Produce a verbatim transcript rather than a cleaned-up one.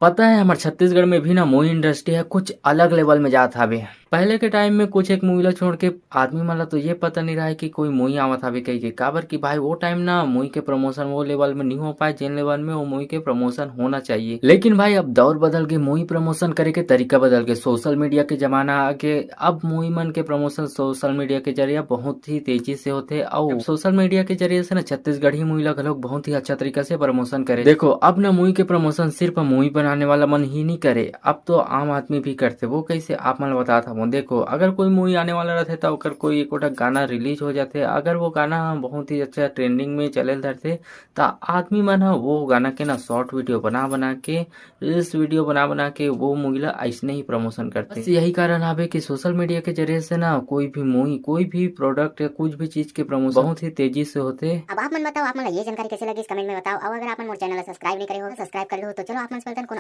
पता है, हमर छत्तीसगढ़ में भी ना मूवी इंडस्ट्री है कुछ अलग लेवल में जात हावे। पहले के टाइम में कुछ एक मूवी ला छोड़ के आदमी मन ला तो ये पता नहीं रहा है कि कोई मूवी आवत हावे कही के, काबर कि भाई वो टाइम ना मूवी के प्रमोशन वो लेवल में नहीं हो पाए जेन लेवल में वो मूवी के प्रमोशन होना चाहिए। लेकिन भाई अब दौर बदल के, मूवी प्रमोशन करे के तरीका बदल के, सोशल मीडिया के जमाना आके अब मूवी मन के प्रमोशन सोशल मीडिया के जरिए बहुत ही तेजी से होथे। और सोशल मीडिया के जरिए से ना छत्तीसगढ़ी मूवी ला घलोक बहुत ही अच्छा तरीका से प्रमोशन करे। देखो अब ना मूवी के प्रमोशन सिर्फ मूवी बनाने वाला मन ही नहीं करे, अब तो आम आदमी भी करथे। वो कैसे आप मन ला बतात हवं। देखो अगर कोई मूवी आने वाला रहथे तो ओकर कोई एक गोटा गाना रिलीज हो जाथे, अगर वो गाना बहुत ही अच्छा ट्रेंडिंग में चले ल धरथे त आदमी मन ह वो गाना के ना शॉर्ट वीडियो बना बना के, रील्स वीडियो बना बना के वो मूवी ला ऐसने ही प्रमोशन करथे। बस यही कारण हावे कि सोशल मीडिया के जरिए से ना कोई भी मूवी, कोई भी प्रोडक्ट या कुछ भी चीज के प्रमोशन बहुत ही तेजी से होथे। अब आप मन बताओ, आप मन ला ये जानकारी कैसे लगिस, कमेंट में बताओ। और अगर आप मन मोर चैनल ला सब्सक्राइब नहीं करे हो, सब्सक्राइब कर लो। तो चलो आप मन से मिलतन कोनो